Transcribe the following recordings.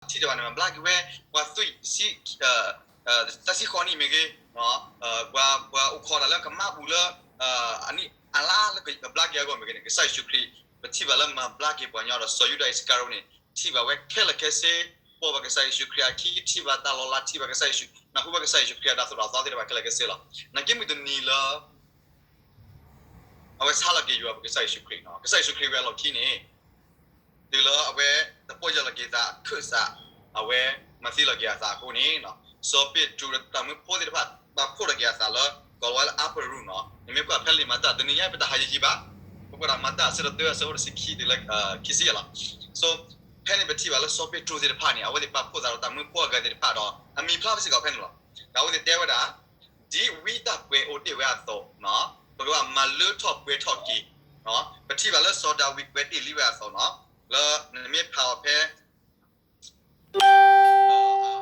ပှၤထံၣ်တဘၣ်န့ၣ် မၤဘျါက့ၤဝဲ, ပှၤသွံၣ်ဆံ သၢဆံဃိးနံၣ်မ့ၢ်ဂ့ၤ, ပှၤအိၣ်ခိးတၢ်လၢကမါပူၤလၢ အနံၣ်အလါလၢကဘျါက့ၤအဂီၢ်မ့ၢ်ဂ့ၤန့ၣ် ကစၢ်ယ့ၣ်ၡူးခရံာ် ပထံၣ်ဘၣ်လၢမၤဘျါက့ၤပှၤညီဒီး စီၤယူဒၤအံၣ်စကၤရံၤန့ၣ် ထံၣ်ဘၣ်ဝဲခဲလၢာ်ခဲဆ့, ပိာ်ဘၣ်ကစၢ်ယ့ၣ်ၡူးခရံာ်အခံ, ထံၣ်ဘၣ်တၢ်လီၤလး, ထံၣ်ဘၣ်ကစၢ်ယ့ၣ်ၡူး, နၢ်ဟူဘၣ်ကစၢ်ယ့ၣ်ၡူးခရံာ်အတၢ်သိၣ်တၢ်သီသ့ၣ်တဖၣ်ခဲလၢာ်ခဲဆ့လီၤ. နာ်က့မုၢ်တနံၤလၢ အဝဲဆါလီၤက့ၤယွၤပကစၢ်ယ့ၣ်ၡူးခရံာ်န့ၣ်, ကစၢ်ယ့ၣ်ၡူးခရံာ်ဝဲအလီၢ်ခံန့ၣ် တုၤလၢအဝဲတပီၢ်ယၢ်လီၤက့ၤသး ခၢၣ်စး, အဝဲမၤသံလီၤက့ၤအသးအဃိန့ၣ်, စီၤပ့းတရူးဒီးတၢ်မၢဖိသ့ၣ်တဖၣ် ပာ်ဖှိၣ်ထီၣ်က့ၤအသးလၢ ကိးလီၤဝဲလၢ upper room န့ၣ်. နမ့ၢ်ကွၢ်ဖဲလံာ်မၤတၢ် တနံၤညါပတဟးယံၤယံၤဘၣ်, ပကွၢ်ဒၣ်မၤတၢ်အဆၢဒိၣ်တၢ အဆၢဖိတဆံခံတုၤလၢခံဆံယဲၢ်လီၤ. So ဖဲန့ၣ်ပထံၣ်ဘၣ်လၢစီၤပ့းတရူးသ့ၣ်တဖၣ်န့ၣ် အဝဲသ့ၣ်ပာ်ဖှိၣ်သးဒီးတၢ်မၢဖိအဂၤသ့ၣ်တဖၣ်ဒီး အမံၤဖျါဝဲစ့ၢ်ကီးဖဲန့ၣ်လီၤ. ဒီးအဝဲသ့ၣ်တဲဝဲဒၣ် ဒ်ဝံတၢ်ကွဲးအိၣ်တ့ၢ်ဝဲအသိး, ပကဘၣ်မၤလၢထီၣ်ပှဲၤထီၣ်က့ၤ, ပထံၣ်ဘၣ်လၢစီၤဒၤဝံးကွဲးတ့ၢ်လံဝဲအသိးန့ၣ်, လၢနမ့ၢ်ဖးအီၤဖဲ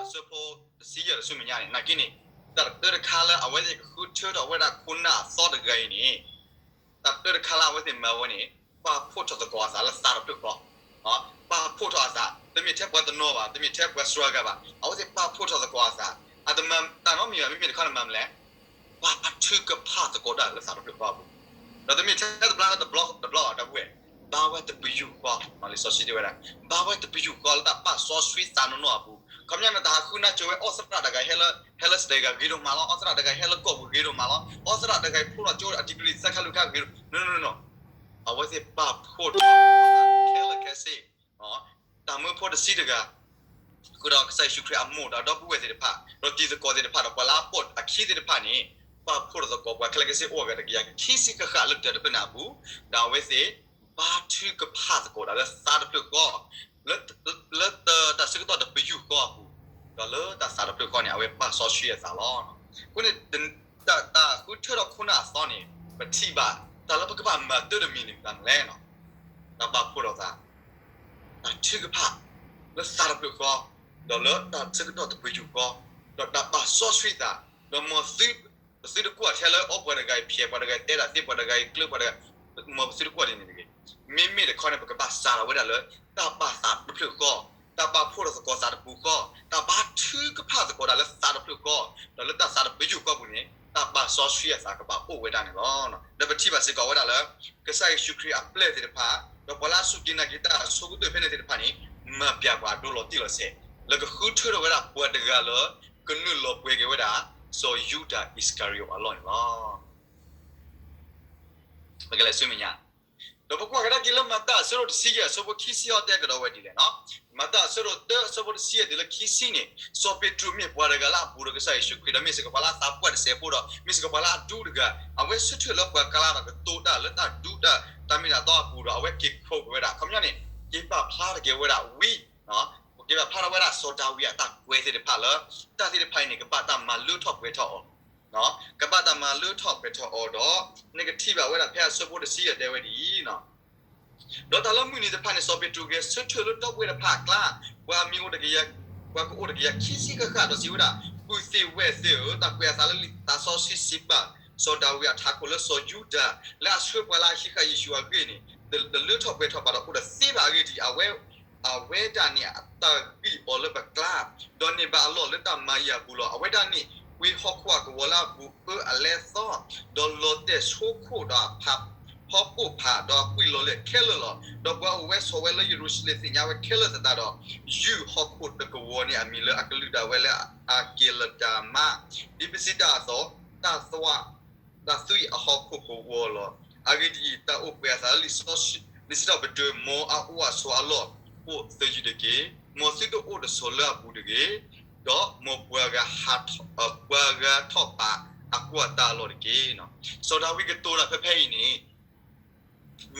အဆၢဖိတဆံယဲၢ်တဆူမဲာ်ညါန့ၣ်, နာ်က့န့ၣ်, တၢ်တခါလၢအဝဲသ့ၣ်ကဃုထၢထီၣ်ဝဲဒၣ်ခိၣ်နၢ်အသီတဂၤအံၤန့ၣ်, တၢ်တၢတခါလၢအဝဲသ့ၣ်မၤဝဲန့ၣ်, ပာ်ဖှိၣ်ထီၣ်သကိးအသးလၢသးတဖျၢၣ်ဃီ, ပာ်ဖှိၣ်ထီၣ်အသး, တမ့ၢ်ထဲပှၤတနီၤဘၣ်, တမ့ၢ်ထဲပှၤစှၤဂၤဘၣ်, အဝဲသ့ၣ်ပာ်ဖှိၣ်ထီၣ်သကိးအသး, အတမၤတၢ်နီတမံၤဘၣ်, မ့မ့ၢ်တခီန့ၣ်မၤမနုၤလဲၣ်, ပာ်ထုကဖၣ်သကိးတၢ်လၢသးတဖျၢၣ်ဃီအပူၤ, ဒီးတမ့ၢ်ထဲတဘျီလၢတဘျီဘၣ်, ဒီပုၢ်ဝဲၢ်, ဘၣ်ဝဲတပယူာ်ဃီ, လံာ်စီဆှံတဲဝဲဒၣ်, ဘၣ်ဝဲတပယူာ်ဃီလၢတၢ်ပာ်စီဆှံသးနီၢ်နီၢ်အပူၤ, ခီပညီန့ၣ် တၢ်ဟးဃုနၢ်ကၠိဝဲ အီသရၣ်တဂၤဟဲလၢ ဟဲလၢစဒဲးဂၤဂ့ၤဒိၣ်မးလီၤ, အီသရၣ်တဂၤဟဲလၢကီၢ်ပူၤဂ့ၤဒိၣ်မးလီၤ, အီသရၣ်တဂၤဖျိထီၣ်ကၠိအ degree သၢခါလွံၢ်ခါဂ့ၤဒိၣ်, no, no, no, no, အဝဲသ့ၣ်ပာ်ဖှိၣ်ထီၣ်သကိးအသးခဲလၢာ်ခဲဆ့, တၢ်မၢဖိတဆံတဂၤ ဃုာ်ဒီးကစၢ်ယ့ၣ်ၡူးခရံာ်အမိၢ်ဒီးဒီပုၢ်ဝဲၢ်သ့ၣ်တဖၣ်, ဒီးတံၤသကိးသ့ၣ်တဖၣ်, ဒီးပှၤလၢအပိာ်အခံသ့ၣ်တဖၣ်န့ၣ်, ပာ်ဖှိၣ်ထီၣ်သကိးပှၤခဲလၢာ်ခဲဆ့အိၣ်အဂၤတကယၤခံဆံဃၣ်ဃၣ်လၢတၢၢ်တဖျၢၣ်န့ၣ်အပူၤ, ဒီးအဝဲသ့ၣ် ဘါထုကဖၣ်သကိးတၢ်လၢသးတဖျၢၣ်ဃီ, လၢ လၢတၢ်ဆၢကတီၢ်တပယူာ်ဃီအပူၤ, ဒီးလၢတၢ်သးတဖျၢၣ်ဃီန့ၣ် အဝဲပာ်စီဆှံအသးလီၤ. အဃိန့ၣ် တၢ် တၢ်ဃုထၢထီၣ်ခိၣ်နၢ်အသီန့ၣ် ပထံၣ်ဘၣ် တၢ်လၢပကဘၣ်မၤတၢ်တမံၤန့ၣ် မနုၤလဲၣ်, တၢ်ပာ်ဖှိၣ်ထီၣ်သး, တၢ်ထုကဖၣ် လၢသးတဖျၢၣ်ဃီ, ဒီးလၢတၢ်ဆၢကတီၢ်တပယူာ်ဃီ, ဒီးတၢ်ပာ်စီဆှံသး, ဒီးမ်သု ပသုတကွၢ်ထဲလၢအီပှၤတဂၤအံၤဖျဲး ပှၤတဂၤအံၤတဲတၢ်သ့ ပှၤတဂၤအံၤကျၢၤ ပှၤတဂၤ, မ်ပသုတကွၢ်ဒ်န့ၣ်တဂ့ၤ. မ့မ့ၢ်တခီန့ၣ် ပကဘၣ်စးထီၣ်ဝဲဒၣ်လၢ တၢ်ပာ်သးတဖျၢၣ်ဃီ, တၢ်ပာ်ဖှိၣ်ထီၣ်သကိးသးတပူၤဃီ, တၢ်ဘါထုကဖၣ်သကိးတၢ်လၢသးတဖျၢၣ်ဃီ, ဒီးလၢတၢ်သးတပယူာ်ဃီပူၤန့ၣ် တၢ်ပာ်စီဆှံအသးကဘၣ်အိၣ်ဝဲဒၣ်န့ၣ်လီၤ. ဒီးပထံၣ်ဘၣ်စ့ၢ်ကီးဝဲဒၣ်လၢ ကစၢ်ယ့ၣ်ၡူးခရံာ်အပျဲၢ်သ့ၣ်တဖၣ်, ဒီးပှၤလၢအစူၢ်က့ၤနာ်က့ၤတၢ်အဆိကတၢၢ်ဖဲန့ၣ်သ့ၣ်တဖၣ်န့ၣ်, မၤပျဲပှၤအဒိလီၤတံၢ်လီၤဆဲး, လၢကဃုထၢထီၣ်ဝဲဒၣ်ပှၤတဂၤလၢ ကနုာ်လီၤပှဲၤက့ၤဝဲဒၣ် စီၤယူဒၤအံၣ်စကၤရံၤအိၣ်အလီၢ်န့ၣ်လီၤ. ပကလဲၤဆူမဲာ်ညါ, ဒီးပကွၢ်ကဒါက့ၤလၢမၤတၢ်အဆၢဒိၣ်တဆံယဲၢ်အဆၢဖိခံဆံအီၤတဲကဒီးဝဲဒ်လဲၣ်န့ၣ်, မၤတၢ်အဆၢဒိၣ်တၢအဆၢဖိတဆံယဲၢ်တုၤလၢခံဆံန့ၣ်, စီၤပ့းတရူးမ့ၢ်ပှၤတဂၤလၢအဘူးဒီးကစၢ်ယ့ၣ်ၡူးခရံာ် ဒီးမ့ၢ်စ့ၢ်ကီးပှၤလၢအသးပှၢ်တစဲးဖိဒီး မ့ၢ်စ့ၢ်ကီးပှၤလၢအဒူတဂၤ, အဝဲဆၢထၢၣ်လၢပှၤကျါဒီးကတိၤတၢ်လၢတၢ်ဒူတၢ် တၢ်မ့ၢ်တၢ်တီအပူၤဒီး အဝဲက့ၤခိးက့ၤဝဲဒၣ် ခီပညီန့ၣ်, က့ၤပာ်ဖျါထီၣ်က့ၤဝဲဒၣ်ဝံ က့ၤပာ်ဖျါထီၣ်ဝဲဒၣ်စီၤဒၤဝံးအတၢ်ကွဲးသ့ၣ်တဖၣ်လၢ တၢ်သ့ၣ်တဖၣ်အံၤန့ၣ် ကဘၣ်တၢ်မၤလၢထီၣ်ပှဲၤထီၣ်အီၤ, ကဘၣ်တၢ်မၤလၢထီၣ်ပှဲၤထီၣ်အီၤဒီး နကထံၣ်ဘၣ်ဝဲဒၣ်ဖဲအဆၢဖိတဆံယဲၢ်တဲဝဲဒ်အံၤ, ဒီးတၢ်လၢမုၢ်နံၤတဖၣ်န့ၣ် စီၤပ့းတရူးဂဲၤဆၢထၢၣ်လၢဒီပုၢ်ဝဲၢ်တဖၣ်အကျါ, ပှၤမံၤအိၣ်တကယၤ, ပှၤကအိၣ်တကယၤခံဆံဃၣ်ဃၣ်ဒီးစံးဝဲဒၣ်, ပုၢ်သ့ၣ်ဝဲၢ်သ့ၣ်ဧၢ, တၢ်ကွဲးအသးလၢလံာ်သးစီဆှံစံးဘၣ် စီၤဒၤဝံးအထးခိၣ်လၢစီၤယူဒၤ လၢအဆှၢပှၤလၢအဟံးဃာ်ယ့ၣ်ၡူးအဂ့ၢ်န့ၣ် တလၢထီၣ်ပှဲၤထီၣ်ဘၣ်ဒီးအိၣ်ဒီးသ့ဘၣ်. အဂ့ၢ်ဒ်အံၤ, အဝဲဒၣ်န့ၣ်အတၢ်ဂံၢ်အီၤလၢပကျါ, ဒီးန့ၢ်ဘၣ်အလီၢ်လၢတၢ်မၤအံၤအပူၤလီၤ. အဝဲဒၣ်န့ၣ် ကွံာ်ဟီၣ်ခိၣ်အကဝီၤလၢအဘူးအၢအလဲသီ, ဒီးလီၤတဲာ်ဆိခိၣ်ဒီးအဖးဖီပိာ်ဖး, ဒီးအကွံာ်လီၤလၢာ်ခဲလၢာ်လီၤ. ဒီးပှၤအိၣ်ဝဲဆိးဝဲလၢယရူၤၡလ့ၣ်သ့ၣ်ညါဝဲခဲလၢာ်သတးဒီး, ယုၢ်ဟီၣ်ခိၣ်တကဝီၤန့ၣ်အမံၤလၢအကလုၢ်ဒၣ်ဝဲလၢအၤက့လဒၤမး, ဒ်ပစံးတၢ်အသိး, တၢ်သွး တၢ်သွံၣ်အဟီၣ်ခိၣ်ကဝီၤလီၤ. အဂ့ၢ်ဒ်အံၤ, တၢ်အိၣ်ကွဲးအသးလၢလံာ်စီဆှံ, လံာ်စံးထီၣ်ပတြၢၤ, မ်အအိၣ်အဆိးအလီၢ်အိၣ်သယုၢ်တက့ၢ်. မ်သုတအိၣ်တဆိးလၢအပူၤတဂ့ၤ, ဒီးမ်ပှၤဂၤဟးထီၣ်, ပှၤဂၤထီၣ်ပာ်အကွၢ်တၢ်အလီၢ်တက့ၢ်. စီၤဒၤဝံးကတိၤတၢ်ဖဲဖဲအံၤန့ၣ်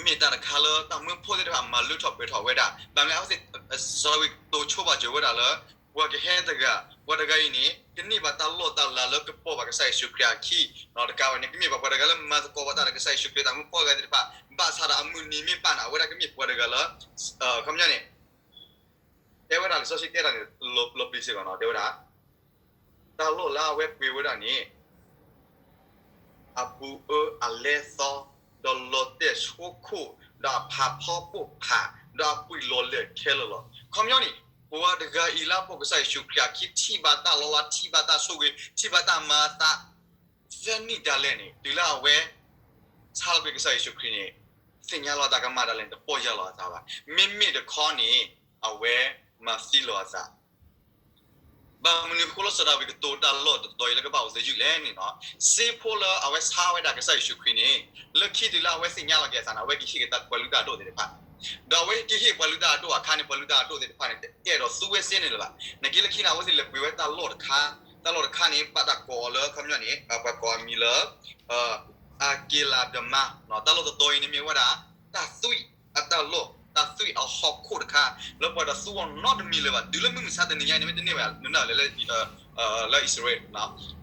မ့ၢ်တၢ်တခါလၢတၢ်မၢဖိသ့ၣ်တဖၣ်မၤလၢထီၣ်ပှဲၤထီၣ်ဝဲဒၣ်. ဘၣ်မနုၤအဝဲသ့ၣ်, စီၤဒၤဝံးကတိၤဆိပာ်စၢၤဝဲဒၣ်လၢ ပှၤကဟဲတဂၤ, ပှၤတဂၤအံၤန့ၣ် ကန့ၢ်ဘၣ်တၢ်လီၢ်တၢ်လၤလၢကပိာ်ဘၣ်ကစၢ်ယ့ၣ်ၡူးခရံာ်အခံ, တကးဘၣ်န့ၣ် ကမ့ၢ်ဘၣ်ပှၤတဂၤလၢမၤသကိးဘၣ်တၢ်ဒီးကစၢ်ယ့ၣ်ၡူးခရံာ်တၢ်မၢဖိအဂၤသ့ၣ်တဖၣ်, ဘၣ်ဆၣ်ဒီးအမုၢ်နံၤမ့ၢ်ပၢ်န့ၣ် အဝဲဒၣ်ကမ့ၢ်ပှၤတဂၤလၢ, ခီပညီန့ၣ် တဲဝဲဒၣ်လံာ်စီဆှံတဲတၢ်န့ၣ် လီၤပျံၤစ့ၢ်ကီးန့ၣ် တဲဝဲဒၣ် တၢ်လီၢ်လၢအဝဲပှ့ၤဝဲဒၣ်န့ၣ် အဘူးအၢအလဲသီ, ဒီးလီၤတဲာ်ဆိခိၣ်, ဒီးအဖးဖီပိာ်ဖး, ဒီးအကွံာ်လီၤလၢာ်ခဲလၢာ်လီၤ. ခီပညီန့ၣ် ပှၤတဂၤအံၤလၢအပိာ်ကစၢ်ယ့ၣ်ၡူးခရံာ်အခံ ထံၣ်ဘၣ်တၢ်လီၤလး ထံၣ်ဘၣ်တၢ်ဆိၣ်ဂ့ၤ ထံၣ်ဘၣ်တၢ်မၤအသး သၢနံၣ်ဒၣ်လဲာ်န့ၣ် တုၤလၢအဝဲ ဆါလီၤကွံာ်ကစၢ်ယ့ၣ်ၡူးခရံာ်န့ၣ် သ့ၣ်ညါလီၤအသးကမၣ်ဒၣ်လဲာ်န့ၣ် တပီၢ်ယၢ်လီၤအသးဘၣ်. မ့မ့ၢ်တခီန့ၣ် အဝဲမၤသံလီၤအသး ဘၣ်မနုၤအဃိလၢစီၤဒၤဝံးကတိၤတၢ်လီၢ်တတီၤအံၤ လၢကဘၣ်အိၣ်သယုၢ်လဲၣ်န့ၣ်လီၤ. စ့ဖိလၢအဝဲဆါဝဲဒၣ်ကစၢ်ယ့ၣ်ၡူးခရံာ်န့ၣ် လၢခံတုၤလၢအဝဲသ့ၣ်ညါလီၤက့ၤအသးန့ၣ် အဝဲကဟ့ၣ်က့ၤပှၤလုၢ်တၢ်အဒိၣ်သ့ၣ်တဖၣ်, ဒီးအဝဲကဟ့ၣ်ပှၤလုၢ်တၢ်အဒိၣ်အခါန့ၣ် ပှၤလုၢ်တၢ်အဒိၣ်သ့ၣ်တဖၣ်န့ၣ် တအဲၣ်ဒိးသူဝဲစ့န့ၣ်လၢၤဘၣ်. နာ်က့လၢခံန့ၣ် အဝဲသ့ၣ်လဲၤပှ့ၤဝဲတၢ်လီၢ်တခါ, တၢ်လီၢ်တခါန့ၣ် ဘၣ်တၢ်ကိးအီၤလၢ ခီပညီန့ၣ် ပှၤကိးအမံၤလၢ အၤက့လၤဒမါ, တၢ်လီၢ်တတီၤအံၤန့ၣ်မ့ၢ်ဝဲဒၣ် တၢ်သွံၣ်အတၢ်လီၢ်, တၢ်သွံၣ်အဟီၣ်ခိၣ်တခါ လၢပှၤတသူအီၤနီတမံၤလၢၤဘၣ်. တုၤလၢမုၢ်မဆါတနံၤညါအံၤန့ၣ် မ့တမ့ၢ်ဘၣ် နနၢ်လၢ လၢအံၣ်စရ့လး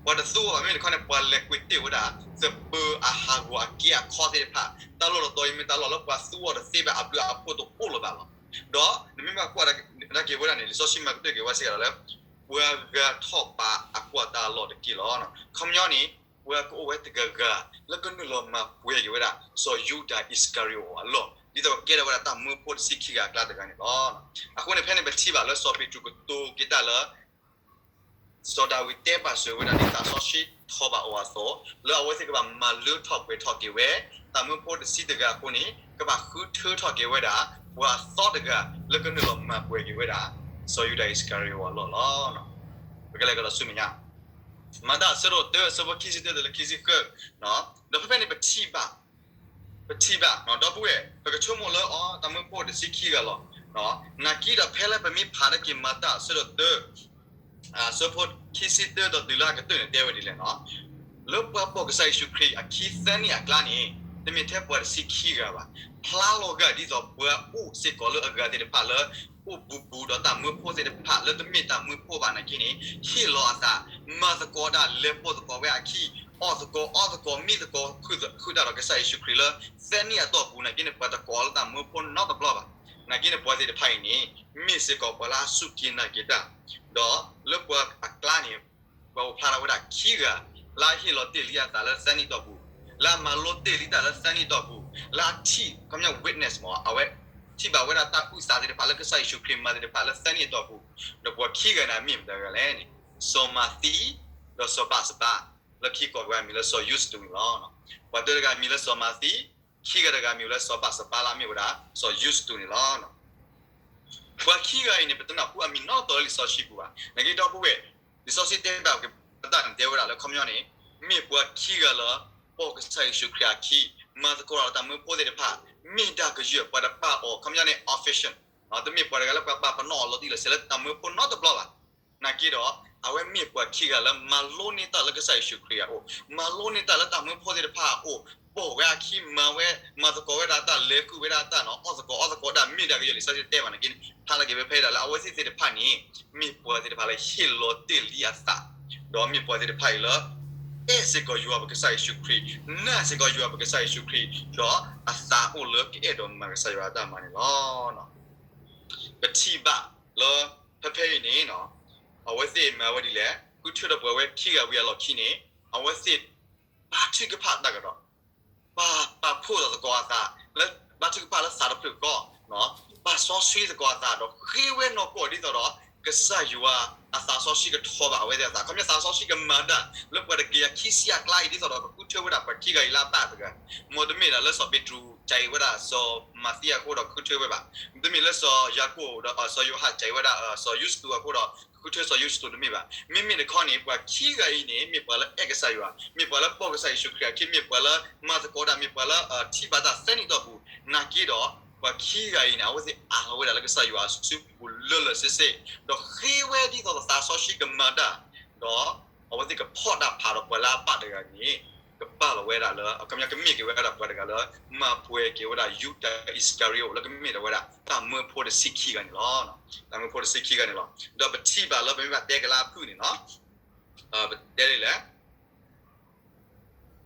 ပှၤတသူအီၤဘၣ်. မ့မ့ၢ်တခီန့ၣ် ပှၤလဲၤကွံာ်တ့ၢ်ဝဲဒၣ် သပၢၤအဟးဂီၤအက့အခီသ့ၣ်တဖၣ်, တၢ်လီၢ်တတီၤအံၤမ့ၢ်တၢ်လီၢ်လၢပှၤသူအီၤတသ့ဘၣ် အဘျုးအဖှိၣ်တအိၣ်လၢၤဘၣ်လီၤ. ဒီးနမ့ၢ်ဘၣ်ကွၢ်ဒၣ်က့ၤဝဲဒၣ်န့ၣ် လံာ်စီဆှံမၤကတၢၢ်က့ၤဝဲစ့ၢ်ကီးလၢ ပှၤဂၤထီၣ်ပာ်အကွၢ်တၢ်လီၢ်တက့ၢ်လီၤ. ခီပညီန့ၣ် ပှၤကအိၣ်ဝဲတဂၤဂၤ လၢကနုာ်လီၤမၤပှဲၤက့ၤဝဲဒၣ် စီၤယူဒၤအံၣ်စကၤရံၤအိၣ်အလီၢ် ဒ်သိးကကဲထီၣ်ဝဲဒၣ်တၢ်မၢဖိတဆံခံဂၤအကျါတဂၤန့ၣ်လီၤ. အဃိန့ၣ် ဖဲန့ၣ်ပထံၣ်ဘၣ်လၢစီၤပ့းတရူးကတိၤက့ၤတၢ်လၢ စီၤဒၤဝံးတဲဘၣ်စၢၤဝဲဒၣ်န့ၣ် သးစီဆှံထီၣ်ဘၣ်အီၤအသိး လၢအဝဲသ့ၣ်ကဘၣ်မၤလၢထီၣ်ပှဲၤထီၣ်က့ၤဝဲ တၢ်မၢဖိတဆံတဂၤအဃိန့ၣ် ကဘၣ်ဃုထၢထီၣ်က့ၤဝဲဒၣ် ပှၤသီတဂၤ လၢကနုာ်လီၤမၤပှဲၤက့ၤဝဲဒၣ် စီၤယူဒၤအံၣ်စကၤရံၤအိၣ်အလီၢ်လီၤ. ပကလဲၤကဒီးဆူမဲာ်ညါ မၤတၢ်အဆၢဒိၣ်တၢ အဆၢဖိခံဆံတၢတုၤလၢခံဆံဃု, ဒီးဖဲဖဲန့ၣ်ပထံၣ်ဘၣ် ပထံၣ်ဘၣ် ဒီပုၢ်ဝဲၢ် ပကဆိကမိၣ်လၢအီၤ တၢ်မၢဖိတဆံခံဂၤလီၤ. နာ်က့ဒီးဖဲလၢပမ့ၢ်ဖးတၢ်က့ၤမၤတၢ်အဆၢဒိၣ်တၢ အဆၢဖိခံဆံတၢဒီးတုၤလၢအကတၢၢ်န့ၣ် တဲဝဲဒ်လဲၣ်န့ၣ်, လၢပှၤပိာ်ကစၢ်ယ့ၣ်ၡူးခရံာ်အခံသၢနံၣ်အကျါန့ၣ် တမ့ၢ်ထဲပှၤတဆံခံဂၤဘၣ်. ဖျါလီၤဂာ်ဒ်သိးပှၤအိၣ်စ့ၢ်ကီးလၢအဂၤသ့ၣ်တဖၣ်လၢ အိၣ်ဘူးဘူးဒီးတၢ်မၢဖိသ့ၣ်တဖၣ်လၢတမ့ၢ်တၢ်မၢဖိဘၣ်နာ်က့န့ၣ် ဟ့ၣ်လီၤအသး မၤသကိးတၢ် လဲၤပိာ်သကိးဝဲအခံ အီၣ်သကိးအီသကိးမံသကိး ဃုာ်တၢ်ဒီးကစၢ်ယ့ၣ်ၡူးခရံာ်လၢ သၢနံၣ်အတီၢ်ပူၤနာ်က့န့ၣ် ပှၤတကိးလၢတၢ်မၢဖိနီတဘျီဘၣ်. နာ်က့န့ၣ် ပှၤသ့ၣ်တဖၣ်အံၤန့ၣ် မ့ၢ်စ့ၢ်ကီးပှၤလၢအစူၢ်က့ၤနာ်က့ၤတၢ်, ဒီးလၢပှၤအကျါန့ၣ် ပှၤအိၣ်ဖျါထီၣ်ဝဲဒၣ်ခံဂၤ လၢအဟ့ၣ်လီၤတ့ၢ်လံအသးလၢသၢနံၣ်တီၢ်ပူၤ, လၢအမၤလိတ့ၢ်လံတၢ်လၢသၢနံၣ်တီၢ်ပူၤ, လၢအထံၣ် ခီပညီ witness မ့ၢ် အဝဲ ထံၣ်ဘၣ်ဝဲဒၣ်တၢ်အုၣ်သးသ့ၣ်တဖၣ်လၢကစၢ်ယ့ၣ်ၡူးခရံာ်မၤသ့ၣ်တဖၣ်လၢသၢနံၣ်အတီၢ်ပူၤ, ဒီးပှၤခံဂၤန့ၣ် အမ့ၢ်မတၤတဂၤလဲၣ်န့ၣ် စီၤမၤသံ ဒီးစီၤဘၣ်စဘါ, လၢခံကိးဝဲအမံၤလၢစီၤယူစတူးန့ၣ်လီၤ. ပှၤတဂၤအမံၤလၢစီၤမၤသံ, ခံဂၤတဂၤအမံၤလၢစီၤဘၣ်စဘါလၢအမ့ၢ်ဝဲဒၣ် စီၤယူစတူးန့ၣ်လီၤ. ပှၤခံဂၤအံၤန့ၣ် ပတနၢ်ဟူအမံၤနီတတီၤလၢလံာ်စီဆှံပူၤဘၣ်. နာ်က့ဒီပုၢ်ဝဲၢ်, လံာ်စီဆှံတဲဘၣ်က့ၤပှၤတၢ်န့ၣ် တဲဝဲဒၣ်လၢခီပညီန့ၣ် မ့ၢ်ပှၤခံဂၤလၢ ပိာ်ကစၢ်ယ့ၣ်ၡူးခရံာ်အခံ, မၤသကိးဒီးတၢ်မၢဖိသ့ၣ်တဖၣ်, မ့ၢ်ဒၣ်ကယဲၢ်ပှၤတပာ်အီၤ ခီပညီန့ၣ် official, တမ့ၢ်ပှၤတဂၤလၢပှၤပာ်ပနီၣ်အီၤလီၤတံၢ်လီၤဆဲးလၢတၢ်မၢဖိနီတဘျီဘၣ်. နာ်က့ဒီး အဝဲမ့ၢ်ပှၤခံဂၤလၢမၤလိန့ၢ်တၢ်လၢကစၢ်ယ့ၣ်ၡူးခရံာ်အအိၣ်, မၤလိန့ၢ်တၢ်လၢတၢ်မၢဖိသ့ၣ်တဖၣ်အအိၣ်, ပိာ်ဝဲအခံ မၤဝဲ မၤသကိးဝဲဒၣ်တၢ် လဲၤဃုာ်ဝဲဒၣ်တၢ်နီၤ အီၣ်သကိးအီသကိးဒၣ် မ့ၢ်ဒၣ်ကယဲၢ်လံာ်စီဆှံတဲဘၣ်နာ်က့န့ၣ် ဖျါလီၤက့ၤဝဲဖဲဒၣ်လၢအဝဲသ့ၣ်သ့ၣ်တဖၣ်န့ၣ် မ့ၢ်ပှၤသ့ၣ်တဖၣ်လၢဟ့ၣ်လီၤတ့ၢ်လံအသး, ဒီးမ့ၢ်ပှၤသ့ၣ်တဖၣ်အံၤလၢ အဲၣ်စ့ၢ်ကီးယွၤပကစၢ်ယ့ၣ်ၡူးခရံာ်, နာ်စ့ၢ်ကီးယွၤပကစၢ်ယ့ၣ်ၡူးခရံာ်, ဒီးအသးအိၣ်လၢကအဲၣ်ဒိးမၤကစၢ်ယွၤအတၢ်မၤန့ၣ်လီၤ. ပထံၣ်ဘၣ်လၢ ဖဲဖဲအံၤန့ၣ် အဝဲသ့ၣ်မၤဝဲဒ်လဲၣ်, ဃုထၢဒီးပှၤဝဲခံဂၤဝံၤအလီၢ်ခံန့ၣ် အဝဲသ့ၣ် ဘါထုကဖၣ်တၢ်ကဒီး, ပာ်ပာ်ဖှိၣ်သကိးအသး လၢဘါထုကဖၣ်လၢသးတဖျၢၣ်ဃီ, ပာ်စီဆှံသကိးအသးဒီးဃ့ဝဲနီၢ်ကီၢ်ဒ်သိးဒီး ကစၢ်ယွၤအသးစီဆှံကထီၣ်ဘၣ်အဝဲသ့ၣ်အသး, ခီပညီသးစီဆှံကမၤတၢ် လၢပှၤတကယၤခံဆံအကျါအံၤဒ်သိးဒီးကဃုထၢဝဲဒၣ်ပှၤခံဂၤအံၤလၢအဘၣ်တဂၤ, မ်တမ့ၢ်ဒၣ်လၢစီၤပ့းတရူးစံးဝဲဒၣ်စီၤမၤသံအဃိဒီးဃုထၢဝဲဘၣ်, တမ့ၢ်လၢစီၤယၤကိာ်ဒီးစီၤယိၤဟၣ်စံးဝဲဒၣ်စီၤယူစတူးအဃိဒီး ဃုထၢစီၤယူစတူးတမ့ၢ်ဘၣ်. မ့မ့ၢ်တခီန့ၣ် ပှၤခံဂၤအံၤန့ၣ် မ့ၢ်ပှၤလၢအဲၣ်ကစၢ်ယွၤ, မ့ၢ်ပှၤလၢပိာ်ကစၢ်ယ့ၣ်ၡူးခရံာ်အခံ, မ့ၢ်ပှၤလၢမၤသကိးတၢ်, မ့ၢ်ပှၤလၢထံၣ်ဘၣ်တၢ်သၢနံၣ်တီၢ်ပူၤ, နာ်က့ဒီး ပှၤခံဂၤအံၤန့ၣ် အဝဲသ့ၣ်အးလီၤဝဲဒၣ်လၢကစၢ်ယွၤအစုပူၤလၢလၢာ်ဆ့ဆ့, ဒီးဃ့ဝဲဒ်သိးသးစီဆှံကမၤတၢ်, ဒီးအဝဲသ့ၣ်ကဖီၣ်တၢ်ဖးဒီးပှၤလၢအဘၣ်တဂၤန့ၣ် ကပာ်လီၤဝဲဒၣ်လၢ အခီပညီကမ့ၢ်က့ၤဝဲဒၣ်ပှၤတဂၤလၢ မၤပှဲၤက့ၤဝဲဒၣ် ယူဒၤအံၣ်စကၤရံၤအိၣ် လၢကမ့ၢ်ဒၣ်ဝဲဒၣ် တၢ်မၢဖိတဆံခံဂၤန့ၣ်လီၤ. တၢ်မၢဖိတဆံခံဂၤန့ၣ်လီၤ. ဒီးပထံၣ်ဘၣ်လၢပမ့ၢ်ဘၣ်တဲကလါအဖုၣ်န့ၣ်လီၤ. ပတဲဒ်လဲၣ်